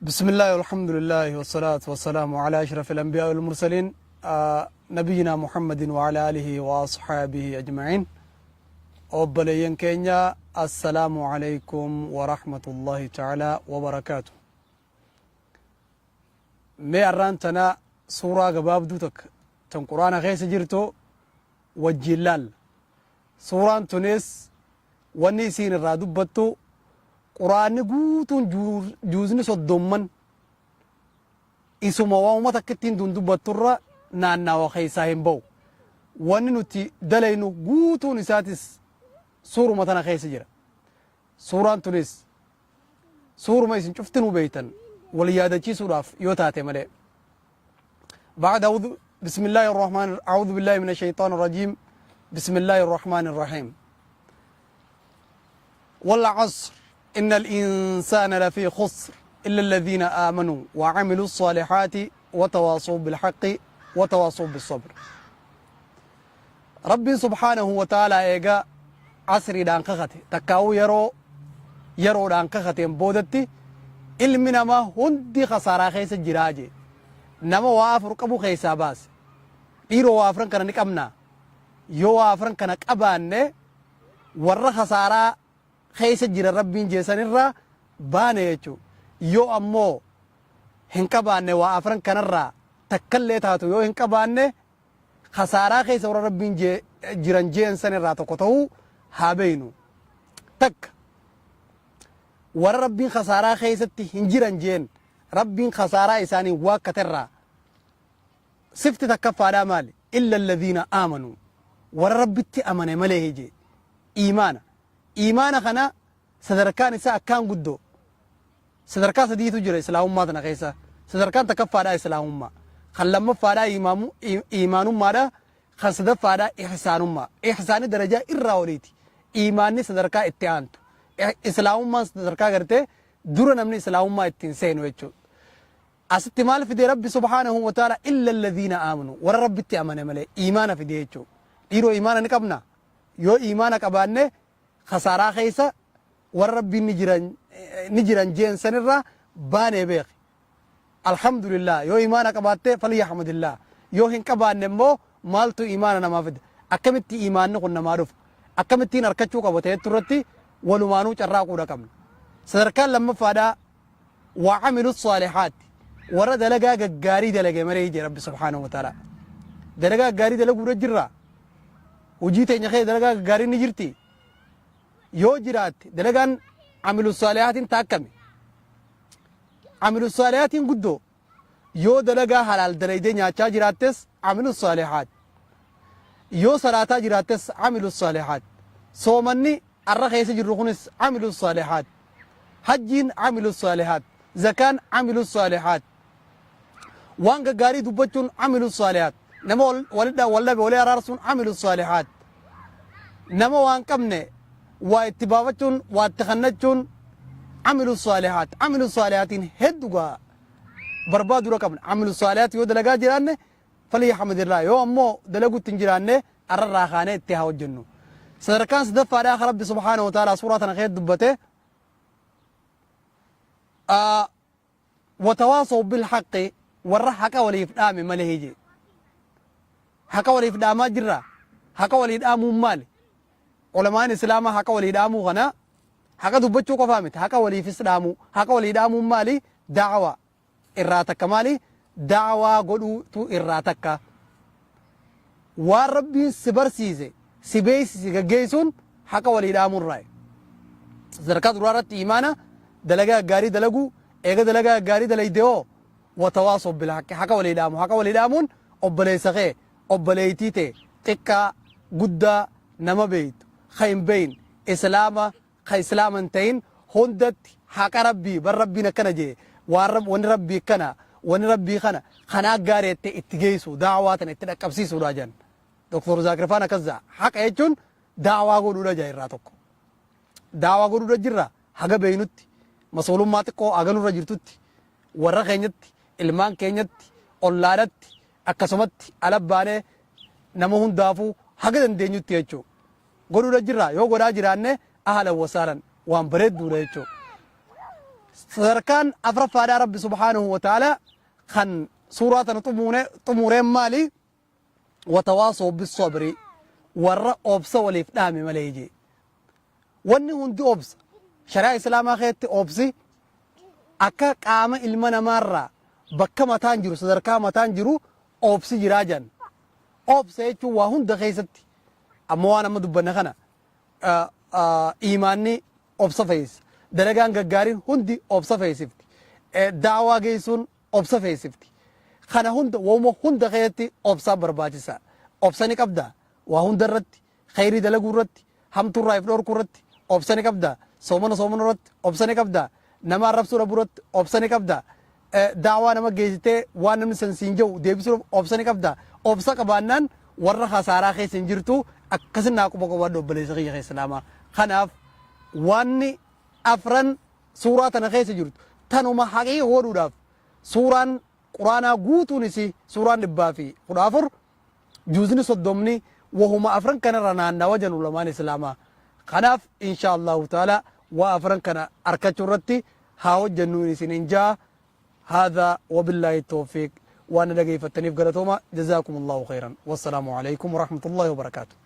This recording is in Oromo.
بسم الله والحمد لله والصلاة والسلام على أشرف الأنبياء والمرسلين نبينا محمد وعلى آله وأصحابه أجمعين. Obboleeyyan keenya, assalaamu alaykum warahmatullahi ta'ala wabarakaatu. Mee arraan tana suuraa gabaabduu takka tan Quraana keessa jirtu wajjiin laalla. Suuraan tunis wanni isiin irraa dubbattu, Quraanni guutuun juuzni 30n isuma waamuma takka ittiin tun dubbatturra naannawa keessaa hin ba'u. Wanni nuti dalaynu guutuun isaatis suuruma tana keessa jira. Suuraan tunis suuruma isin cuftinuu beeytan, wal yaadachiisuudhaaf yoo taate malee. بعد أعوذ بسم الله الرحمن، أعوذ بالله من الشيطان الرجيم، بسم الله الرحمن الرحيم. والعصر إن الإنسان لفي خسر إلا الذين آمنوا وعملوا الصالحات وتواصوا بالحق وتواصوا بالصبر. ربي سبحانه وتعالى eega asriidhaan kakate, takkaa'uu yeroo yeroodhaan kakateen boodatti, ilmi namaa hundi khasaaraa keessa jiraa jee, nama waa afur qabu keessaa baase. Dhiiroo, waa afran kana ni qabnaa? Yoo waa afran kana qabaanne, warra khasaaraa keessa jira Rabbiin jeesanirraa baane jechuu. Yoo ammoo hin qabaanne, waa afran kanarraa takkallee taatu yoo hin qabaanne, khasaaraa keessa warra Rabbiin jiran jeen sanirraa tokko ta'uu haa beeynu. Takka, warra Rabbiin khasaaraa keessatti hin jiran jeen, Rabbiin khasaaraa isaanii waakkaterraa sifti takkaffaadhaa maali? إلا الذين آمنوا, warra Rabbitti amane malee hije. Iimaana, iimaana kana sadarkaan isaa akkaan guddoo. Sadarkaa sadiitu jira islaamummaa tana keessa. Sadarkaan takkaffaadhaa islaamummaa, kan lammaffaadhaa iimaanummaadha, kan sadaffaadhaa ihsaanummaa. Ihsaanni darajaa irraa oliiti. Iimaanni sadarkaa itti aantu, islaamummaan sadarkaa gartee dura namni islaamummaa ittiin seenu jechuudha. Asitti maal fide Rabbi سبحانه وتعالى? إلا الذين آمنوا, warra Rabbitti amane malee, iimaana fide jechuudha. Dhiiroo, iimaana ni qabna? Yoo iimaana qabaanne, khasaaraa keessa warra Rabbiin ni jiran jeen sanirraa baanee beeki. Alhamdulillah, yoo iimaana qabaatte فليحمد الله. Yoo hin qabaanne immoo, maaltu iimaana namaa fida, akkamitti iimaanni kun namaa dhufa, akkamittiin harkachuu qaba ta'etti irratti walumaanuu carraaquudha qabna. Sadarkaan lammaffaadhaa وعملوا الصالحات, warra dalagaa gaggaarii dalage malee jee Rabbi سبحانه وتعالى. Dalagaa gaggaarii dalaguudha jirra? Hojii teenya keessa dalagaa gaggaarii ni jirti? Yoo jiraatte, dalagaan عملوا الصالحات iin taakkame? عملوا الصالحات iin guddoo, yoo dalagaa halaal dalaydee nyaachaa jiraattes عملوا الصالحات, yoo salaataa jiraattes عملوا الصالحات, soomanni arra keessa jirru kunis عملوا الصالحات, hajjiin عملوا الصالحات, zakaan عملوا الصالحات, waan gaggaarii dubbachuun عملوا الصالحات, nama walidha wallabe walii araarsuun عملوا الصالحات, nama waan qabne waa itti baafachuun, waa itti kannachuun عملوا الصالحات. عملوا الصالحات iin heddugaa barbaadura qabna. عملوا الصالحات yoo dalagaa jiraanne فليحمد الله, yoo ammoo dalagutti hin jiraanne, arrarraa kaanee itti haa hojjennu. Sadarkaan sadaffaadhaa Rabbi سبحانه وتعالى suuraa tana keessa dubbate, وتواصوا بالحق, warra haqa waliif dhaame malee hije. Haqa waliif dhaamaa jirra? Haqa walii dhaamuun maali? Ulamaan islaamaa haqa walii dhaamuu kana haqa dubbachuu qofaa miti, haqa waliifis dhaamuu. Haqa walii dhaamuun maali? Da'awa irraa takka. Maali? Da'awaa godhuutu irraa takka. Waan Rabbiin si barsiise, si beeksise gaggeessuun haqa walii dhaamuurraa. Sadarkaa duraa irratti imaana, dalagaa gaarii dalaguu. Eega dalagaa gaarii dalayde hoo, وتواصوا بالحق, haqa walii dhaamu. Haqa walii dhaamuun obboleessa kee, obboleeytii tee, xiqqaa guddaa, nama beeytu, ka hin beeyin, islaama, ka islaama hin ta'in, hundatti haqa Rabbii bar Rabbiin akkana jee, waan wanni Rabbii kana, wanni Rabbii kana kanaa gaareette itti geessu, daawaa tana itti dhaqqabsiisuudha jedhan. Doktor Zaakir Faan akkas ja'a. Haqa jechuun daawaa godhuudha jaa irraa tokko. Daawaa godhuudha jirra? Haga beeynutti, masuulummaa xiqqoo haga nurra jirtutti, warra keenyatti, ilmaan keenyatti, ollaadhatti, akkasumatti alabbaanee nama hundaafuu haga dandeenyutti jechuu godhuudha jirra? Yoo godhaa jiraanne, أهلا وسهلا, waan bareedduudha jechuu. Sadarkaan afraffaadhaa Rabbi subhaanahu wa ta'aalaa kan suuraa tana xumureen maali? Watawaasoo bissabri, warra obsa waliif dhaame malee jee. Wanni hundi obsa. Shari'aa Islaamaa keessatti obsi akka qaama ilma namaarraa bakka mataan jiru sadarkaa mataan jiru obsi jiraa jedhan. Obsa jechuun waa hunda keessatti amma waan amma dubbanne kana iimaanni obsa feesisa. Dalagaan gaggaariin hundi obsa feesifti. Da'waa geessuun obsa feesifti. Kana hunda wauma hunda keessatti obsaa barbaachisa. Obsa ni qabda waa hunda irratti, kheyrii dalaguu irratti, hamtuu irraa if dhoorkuu irratti obsa ni qabda. Soomana soomana irratti obsa ni qabda. Nama arrabsuu dhabuu irratti obsa ni qabda. Da'waa nama geessitee waan namni san siin jedhu deebisuuf obsa ni qabda. Obsa qabaannaan warra khasaaraa keessa hin jirtu. Akkasin naa quba qabaadhu obboleessa kiyya ka Islaamaa. Kanaaf waanni afran suuraa tana keessa jirtu tanuma haqiiqa godhuudhaaf suuraan Quraanaa guutuun isii suuraan 114 juuzni 30ni wahuma afran kanarra naannawa jedhan ulamaan Islaamaa. Kanaaf inshaa Allahu ta'ala waa afran kana arkachuu irratti haa hojjennu isiniin ja'a. Haadha wabillaahi tawfiiq. Waan na dhageeffattaniif galatooma. Jazaakumullahu khayran. Wassalaamu alaikum warahmatullahi wabarakaatuh.